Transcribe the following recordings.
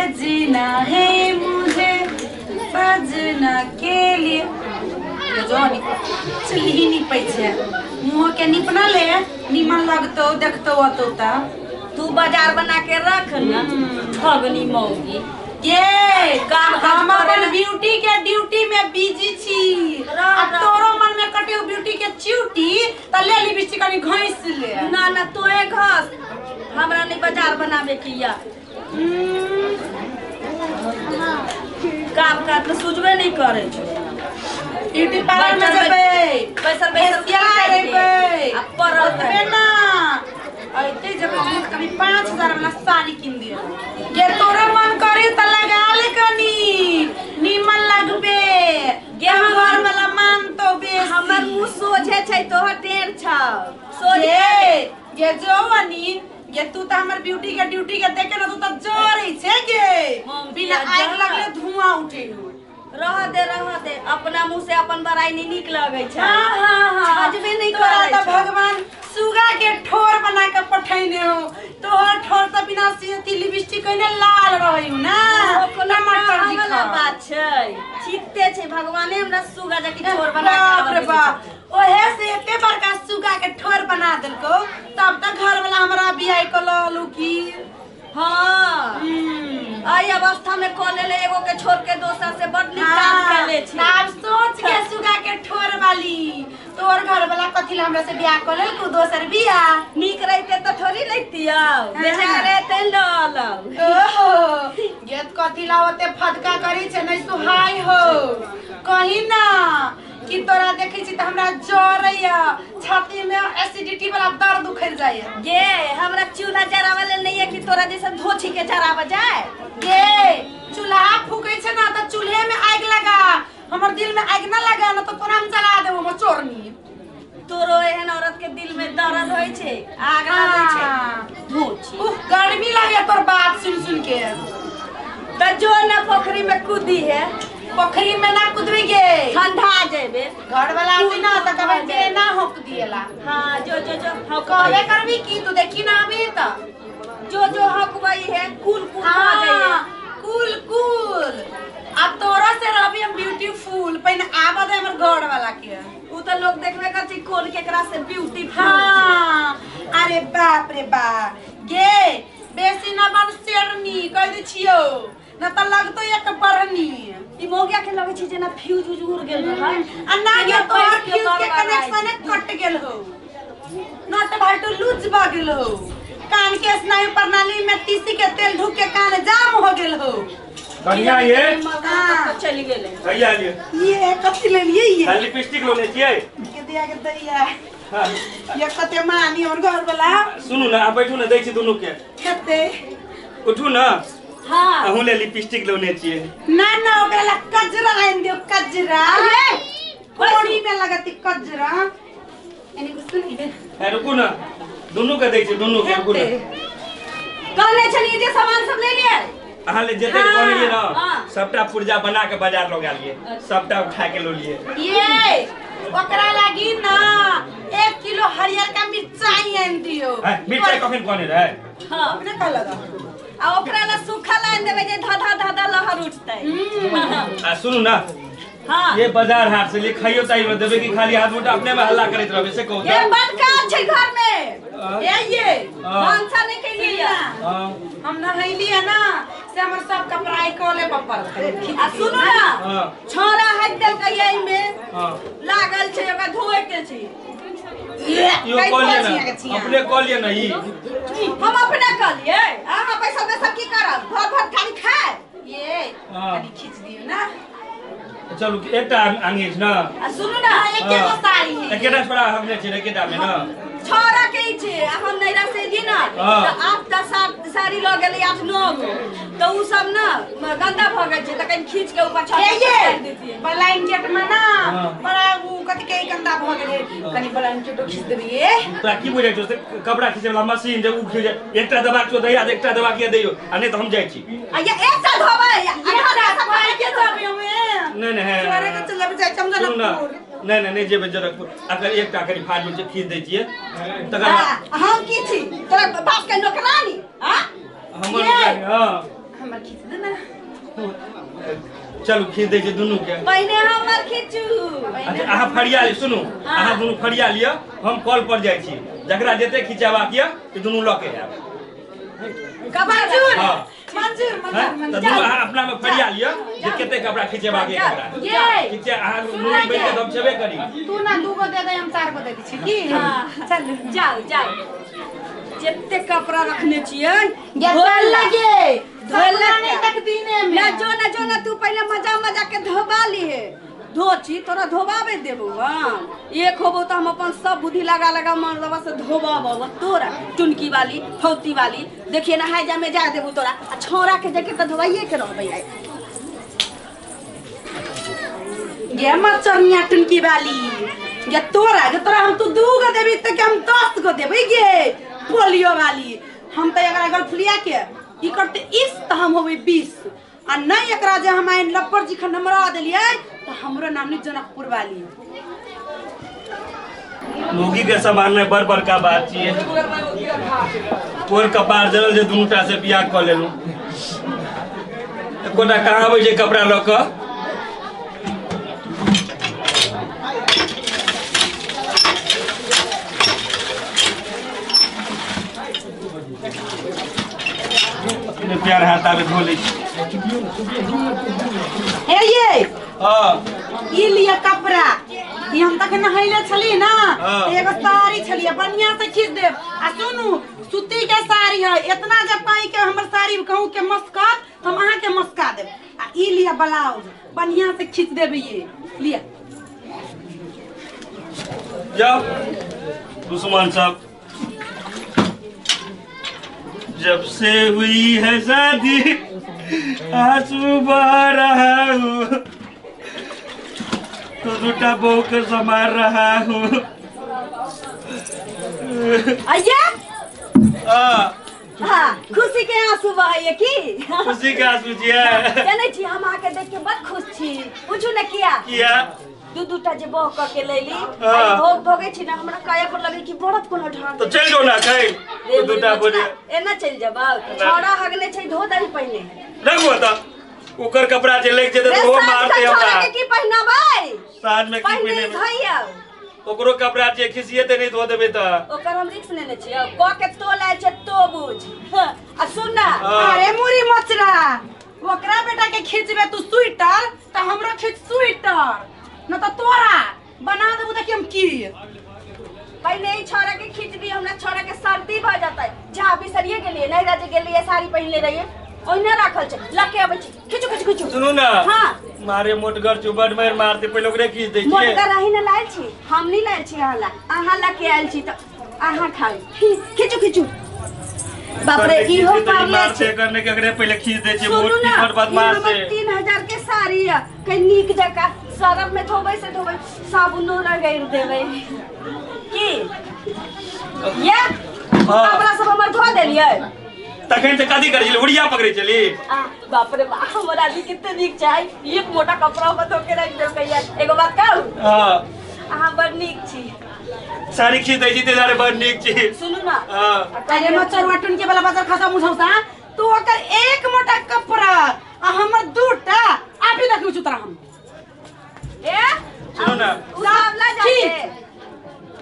सजना है मुझे सजना के लिए। जोनी चुल्ही निपै छै, मुँह के निपना ले निमन लगतौ देखतौ अतौ त। तू बाजार बना के रख ना ठगनी मौगी। ये काम हम करे अपन ना। ब्यूटी के ड्यूटी में बिजी छी। रह, आ रह। तोरो मन में कटे ब्यूटी के च्यूटी त ले लिपस्टिक कनी घैस ले। ना ना तोहे घस, हमरा नहीं बाजार बनावे के या। काम काज तो सुझबे नहीं करे छौ। ब्यूटी पार्लर में बैठल जेबै, बैसल बैसल फेसियल खाइ करेबै, आ पड़ल ओतबे रहबै। ना ऐते जब कभी 5000 वाला साड़ी किन दियो। के तोरा मन करे त लगा ले कनी निमन लगबे। गे हम घर वाला मानतो बेसी। हमर मुँह सोझे छै तोहर टेढ़ छौ। सोझे ये ये जोवनी ये तू त हमर ब्यूटी के ड्यूटी के देखे ना तू त जरै छै गे। हम बिना किया आगि जरब? लगले धुआं उठे हो। रह दे रह दे, अपना मुँह से अपन बड़ाई नहीं नीक लगै छै। हाँ हाँ हाँ छजबे नहीं तोरा करै त छौ। भगवान सुगा के ठोर बना के पठैने हो। तोहर ठोर त बिना अथी लिपस्टिक कइने लाल रहै हो ना। ओ कोनो टमाटर कहै वाला दिखा। बात छै, चित्ते छै भगवाने हमरा सुगा जकी ठोर बना के बाप रे आबै बाप, ओहे से एते बड़का सुगा के ठोर बना देलको तब त घर वाला हमरा बियाह क ललू की। हाँ एहि अवस्था में कऽ लेले एगो के छोड़ के दोसर से बड नीक काज केले छी। आब सोच के सुगा के ठोर वाली तोर घर वाला कथी ला हमरा से बियाह क लेलको दोसर बियाह। नीक रहिते तऽ थोड़ी लैतियौ, बेचारा रहते लऽ लौ। ओहो गेत कथी ला ओते फदका करी छै नहीं सुहाय हो। कही ना कि तोरा देखै छी त हमरा जरैया, छाती में एसिडिटी वाला दर्द उखड़ जाइया। गे हमरा चूल्हा जरावे लेल नहीं है कि तोरा जैसे धोछी के जरावे जाए। गे चूल्हा फूकै छै ना त चूल्हे में आगि लगा, हमर दिल में आगि ना लगा ना त तोरा हम जला देबो हम चोरनी। तोरो एहन औरत के दिल में दर्द होइ छै, आग लागै छै धोछी। उफ गर्मी लागे तोर बात सुन सुन के। त जो ना पोखरी में कूदी है। पोखरी में ना कूदबे गे, ठंडा जेबे। घर वाला आती ना त कहबै जे ना होक दिएला। हाँ जो जो जो हक कहबे करबी की तू देखी ना अभी त जो जो हकबई है कुल कुल भ जाइए। कुल कुल आ तोरा से रहबी हम ब्यूटीफुल। पहिने आबऽ दे हमर घर वाला के। उ त लोग देखबे कर छै कोन केकरा से ब्यूटीफुल। हाँ अरे बाप रे बाप गे बेसी ना बन शेरनी कह दे छियो ना त लगतो एक बढ़नी। ई मोगिया के लगै छै जेना फ्यूज उज उड़ गेल रहै। आ ना गे तोहर फ्यूज के कनेक्शन कट गेल हो, नट भाटू लूज भ गेल हो, कान के स्नायु प्रणाली में तीसी के तेल ढुक के कान जाम हो गेल हो। कनिया ये चलि गेलै। कहिया लिए ये कथि लेलिए ये लिपस्टिक लोने छियै के दिया के दैया। ये कते मानी और घर वाला। सुनू ना बैठू ना दै छी दुनू के। कते उठू ना। हाँ अहूँ ले लिपस्टिक लोने छियै। ना ना ओकरा ला कजरा आनि दियौ कजरा। कोड़ी में लगती कजरा। एनी कुछ सुन ए रुकू ना दुनू के दै छी दुनू के रुकू ना। कहने छलियै जे सामान सब ले लियै। अहाँ ले जते कहलियै ना सबटा पुर्जा बना के बाजार लगा लिए, सबटा उठा के लो लिए। ये ओकरा लागी ना 1 किलो हरियर का मिर्चाई आनि दियौ। मिर्चाई कखन कहने रहै? हां अपने कहलक। आ ओकरा ला सूखा लाइन देबै जे धधा धधा लहर उठतै। आ सुनू ना हाँ ये बाजार हाट से ले खाइयो ताई में देबे कि खाली हाथ मोटा अपने में हल्ला करैत रहबे से कहू। ये बड़ काम छै घर में। ए ये भानसा नहीं कैलियै। हम नहैलियै ना से हमर सब कपड़ा आई कले पर पड़ल। आ सुनू ना छोरा हट देलकै एहि में लागल छै ओकरा धोए के छै। यो कहलियै ना अपने कहलियै ना ई हम अपने कहलियै। अहाँ पैसा पैसा की करब, भर भर खाली खाए। ये कनी खींच दियौ ना। चलू एकटा आंगी ना। आ सुनू ना एके गो साड़ी है एकेटा छोरा हमने छै एकेटा में ना छोरा के ई छै। आ हम नैरा से जी ना त 8टा साड़ी ल गेलै 8 9 गो त उ सब ना गंदा भ गेल छै त कनि खींच के ऊपर छत पर देतियै। ब्लैंकेट में ना बड़ा उ कथि के गंदा भ गेलै कनि ब्लैंकेटो खींच देबियै। तोरा की बुझै छौ से कपड़ा खींचे वाला मशीन जे उ खींचे एकटा दबा के दैया एकटा दबा के दैयो आ नहीं त हम जाइ छी। आ ये एकटा धोबै आ घर के धोबै हमे। नहीं नहीं छोरे के चलब जाइ हम जनकपुर। नहीं नहीं नहीं जेबै जनकपुर। अगर एकटा कनि फाजूल छै खींच दै छियै तकर हम की छी तोरा बाप के नौकरानी। हां हमर नौकरानी। हां हमर खींच दे ना। चलू खींच दै छी दुनू के। पहिने हमर खींचू। अच्छा अहाँ फरिया लिअ, सुनू अहाँ दुनू फरिया लिअ, हम कल पर जाइ छी, जकरा जते खिंचेबाक यऽ से दुनू लऽ के आयब। मंजूर मंजूर मंजूर। तऽ दुनू अहाँ अपना में फरिया लिअ जे कते कपड़ा खिंचेबाक यऽ कपड़ा। ठीक छै, अहाँ दुनू बैठ के हम छेबे करी। तू ना 2 गो दे दे, हम 4 गो दे दै छी की? चल जाउ जाउ। जते कपड़ा रखने छियै धोल लगे धोल तक दिने में ना जो ना जो ना, तू पहले मजा मजा के धोबा लिए, धोची तोरा धोबाबे देबो हम। एक होबो तो हम अपन सब बुद्धि लगा लगा मर्दवा से धोबाबो तोरा। टुनकी वाली फौती वाली देखिए ना, हाय जा में जा देबो तोरा। आ छोरा के देखे त धोबाइए के रहबै आइ। गे मचरनिया टुनकी वाली गे तोरा, गे तोरा हम तू 2 गो देबी त के हम 10 गो देबै गे पोलियो वाली। हम त एकरा गलफुलिया के ई करते इस त हम होबै 20, आ नहीं एकरा जे हम आइन लप्पर जी खन हमरा देलियै त हमरो नाम नहीं जनकपुर वाली। मोगी के सामान में बड़ बड़का बात छियै, कोर कपार जरल जे दुनूटा से बियाह कऽ लेलहुँ। एकोटा कहाँ आबै छै कपड़ा लऽ कऽ? प्यार हाथ आबे धो लै छी। हे ये हां ई लिया कपड़ा, ई हम तक नहैले छली ना, एगो साड़ी छली बढ़िया से खींच देब। आ सुनू सूती के साड़ी है, इतना जब पाई के हमर साड़ी कहूं के मस्कत हम अहाँ के मस्का देब। आ ई लिया ब्लाउज बढ़िया से खींच देब, ये लिया। जाओ दुश्मन सब, जब से हुई है शादी आंसू बहा रहा हूँ, तो दूटा बहू के संभाल रहा हूँ। अय्या हाँ, खुशी के आंसू बहाइए की? खुशी के आंसू छियै। जानै छी हम अहाँके देख के बड़ खुश छी। पूछू ने किया? किया? दू दूटा जे बह क के लैली, आई भोग भोगै छी ना, हमरा काया पर लगे कि बरफ कोनो ढांक। तो चल जो ना खाई दू दूटा बोले एना चल जब छौड़ा हगने छै धो दही पहिने। रखो त ओकर कपड़ा जे लग जेतै त ओ मारते हमरा। के की पहिनाबै? साँझ में की पहिनेबै? धइया ओकरो कपड़ा जे खिसिएते नहीं धो देबै त ओकर हम रिक्स लेने छियै। क के तो लाय छै तो बुझ। आ सुन ना, अरे मुरी मचरा ओकरा बेटा के खींचबे तू स्वेटर त हमरो खींच स्वेटर, न त तोरा बना देबू। देखि हम की पहले ही छोरा के खींच दी, हमरा छोरा के सर्दी भ जतै। जा बिसरिए गेलिए नहीं राजे गेलिए साड़ी पहिनले रहिए ओइने राखल छै, लके अबै छी। खींचू खींचू खींचू। सुनू ना, हां मारे मोटगर चुबड़ मार मारते पहिले ओकरे खींच दै छियै। मोटगर रही न लायल छी, हम नहीं लायल छी, अहाँ ला अहाँ लके आयल छी त अहाँ खाउ। खींचू खींचू। बाप रे इहो पारले छै करने के एकरे पहिले खींच दै छियै। मोट की बदमाश छै। 3000 के साड़ी है, कहीं नीक जका सरफ में धोबै से धोबै, साबुनो रगड़ देबै की ये कपड़ा सब हमर धो देलियै। तखन से कथी करै छली? उड़िया पकड़ै छली। बाप रे बाप हमर आदमी कते नीक छै, एक मोटा कपड़ा हम धो के राखि देलकै। एगो बात कहू? हां अहाँ बड़ नीक छी। साड़ी खींच दै छी ते दुआरे बड़ नीक छी। सुनू ना, अरे मच्छर वाटुन के वाला बाजार खसा मुझौसा तू ओकर एक मोटा कपड़ा आ हमर दूटा आप ही देखू चुतरा हम। ए सुनू ना, उसावला जाके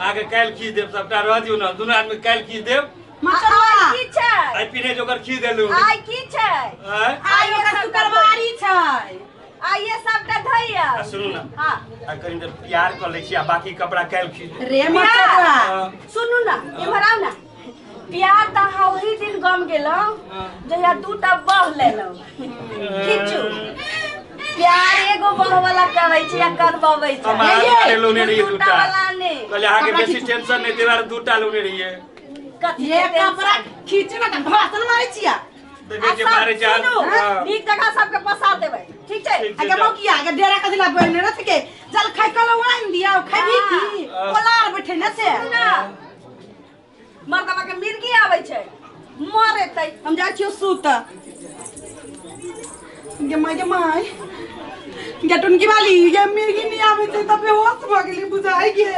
आगे काल्हि खींच देब सबटा, रह दियौ ना दुनू आदमी काल्हि खींच देब। मचरवा की छै? आइ पिने जोकर खींच देलू। आइ की छै? आइ ओकर शुक्रवारी छै, आइ ये सबटा धइया। सुनू ना, हां आ कनि देर प्यार कर लै छी आ बाकी कपड़ा काल्हि खींच देब। रे मचरवा सुनू ना, इम्हर आउ ना। प्यार त अहाँ ओही दिन गम गेलौ जहिया दूटा बह लेलौ। खींचू प्यार एगो बह वाला करै छै या करबाबै छै। हम अहाँ लोने रहिए दूटा वाला ने, कहले अहाँ के बेसी टेंशन नहीं देबार दूटा लोने रहिए। ये कपड़ा खींचे ना त भाषण मारै छिया। देखै छियै मारै छै। नीक जगह सबके पसार देबै, ठीक छै? आगे मौकिया आगे डेरा कथी ला बैने रह के जल खाइ कलो आनि दिया खाबी की कोलार बैठे न छै ना। मर्दवा के मिर्गी आबै छै, मरेतै। हम जाइ छियो सुत। गे माय गे माय गे टुनकी वाली गे मिर्गी नहीं आबै छै त बेहोश भ गेली बुझाइ गे।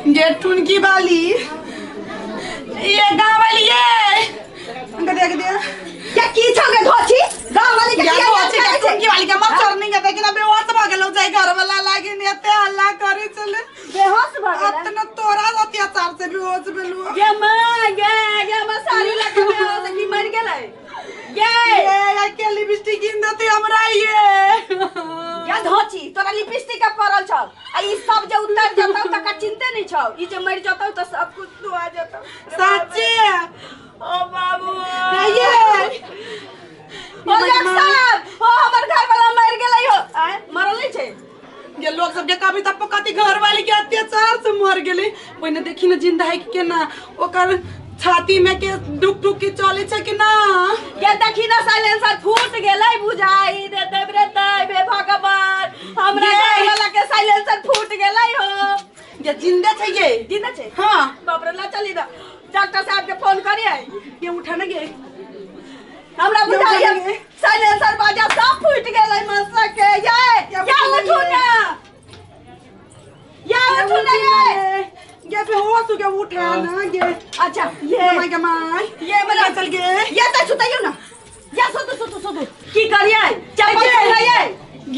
गे टुनकी वाली वाली के मत चोरनी के देखिन बेहोश भ गेलो जाय घर वाला लागी ने एते हल्ला करे चले बेहोश भ गेलै अतना तोरा अत्याचार से बेहोश भेलु। गे मां गे गे मां साड़ी लगे बेहोश की मर गेलै गे ये के लिपस्टिक किन देते हमरा ये या धोची तोरा लिपस्टिक के पड़ल छौ आ ई सब जे उतर जतौ तका चिंते नहीं छौ ई जे मर जतौ त सब कुछ धोआ जतौ। सच्चे ओ बाबू ये ओ डॉक्टर साहब ओ हमर घर वाला मर गेलै हो। आय मरल नहीं छै ये लोग सब के कभी तक पकती घर वाली के अत्याचार से मर गेलै। पहिने देखी न जिंदा है कि केना ओकर छाती में के डुक डुक के चले छै कि ना। ये देखी ना साइलेंसर फूट गेलै बुझाई दे देब रे देब हे भगवान हमरा घर वाला के साइलेंसर फूट गेलै हो। ये जिंदा छै ये जिंदा छै। हां बाप रे ला चली ना डॉक्टर साहब के फोन करिए ये उठा ना गे हमरा बुझाई साइलेंसर बाजा सब फूट गेलै मनसा के। ये या उठू ना या उठू ना ये ये बेहोश हो गया उठा ना ये। अच्छा ये my के my ये मेरा चल गए ये त सुतैयो ना या सुतु सुतु सुतु की करियै चप्पल सुतैयै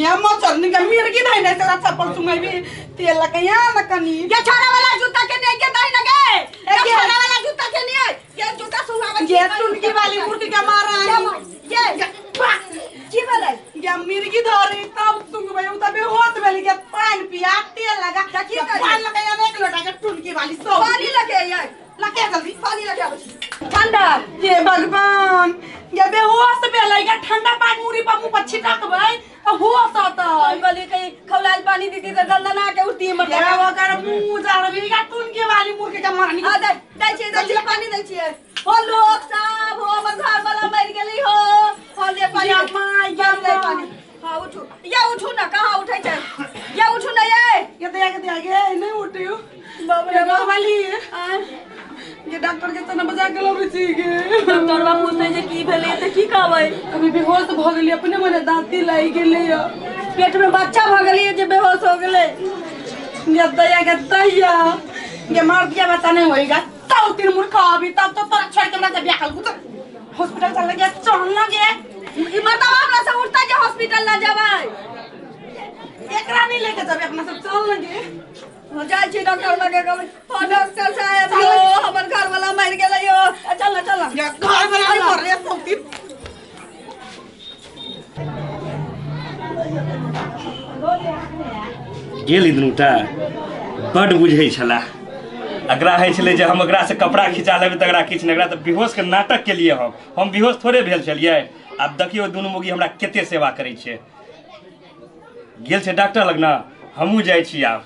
ये म चरनी के मिर्गी धै नै तोरा चप्पल सुंगैबी तेल लगैया न कनी। ये छोरा वाला जूता के नहीं के दही न गे ये छोरा वाला जूता के नहीं ये जूता सुंगावे ये टुनकी वाली मुर्गी के मारा ये की भेलै ये मिर्गी धरी तब सुंगबै उ त बेहोश भेल के पानी पिया तेल लगा की करियै पानी लगैया एक लोटा के टुनकी वाली सब पानी लगे ये लगे जल्दी पानी लगे ठंडा। ये भगवान ये बेहोश भेलै के ठंडा पानी मुरी पर मुंह पर छिटकबै त होश अतै। कहली कहीं खौलाल पानी दीदी त दलदना के उठती मर ये ओकर मुंह जारबी का टुनकी वाली मुर्गी के मारनी। आ दे दै छियै दै छियै पानी दै छियै। हो लोक साहब हो हमर घर वाला मर गेलै हो हो ले पानी या मां या ले पानी। हां उठू या उठू ना कहां उठै छै या उठू ना ये ये दया के दया के नहीं उठियो बाप रे बाप वाली ये डॉक्टर के तना बजा के लबै छी गे। डॉक्टरवा पूछतै जे की भेलै त की कहबै अभी बेहोश भ गेलै अपने मने दांती लागि गेलै पेट में बच्चा भ गेलै जे बेहोश हो गेलै। ये दया के दया ये मार दिया बच्चा नहीं होएगा तब तीन मूर्ख अभी तब तो तोरा छोड़ के हमरा से बियाह कर हॉस्पिटल चल गया चल ना गे ई मर्दवा हमरा से उठता जे हॉस्पिटल ना जेबै एकरा नहीं लेके जाबे अपना सब चल ना गे। हो जाइ छी डॉक्टर लगे कहबै हो डॉक्टर साहब यो हमर घर वाला मर गेलै यो चल ना चल ना ये घर वाला नहीं मर रे सब तीन गेल दुनूटा बड बुझै छला अगरा होइ छलै जे हम एकरा से कपड़ा खिंचा लेबै तकरा किछु नहि एकरा तऽ बेहोश के नाटक के लिए हम बेहोश थोड़े भेल छलियै। आब देखियौ दुनू मोगी हमरा कते सेवा करै छै। गेल छै डॉक्टर लग ना हमहूँ जाइ छी आब।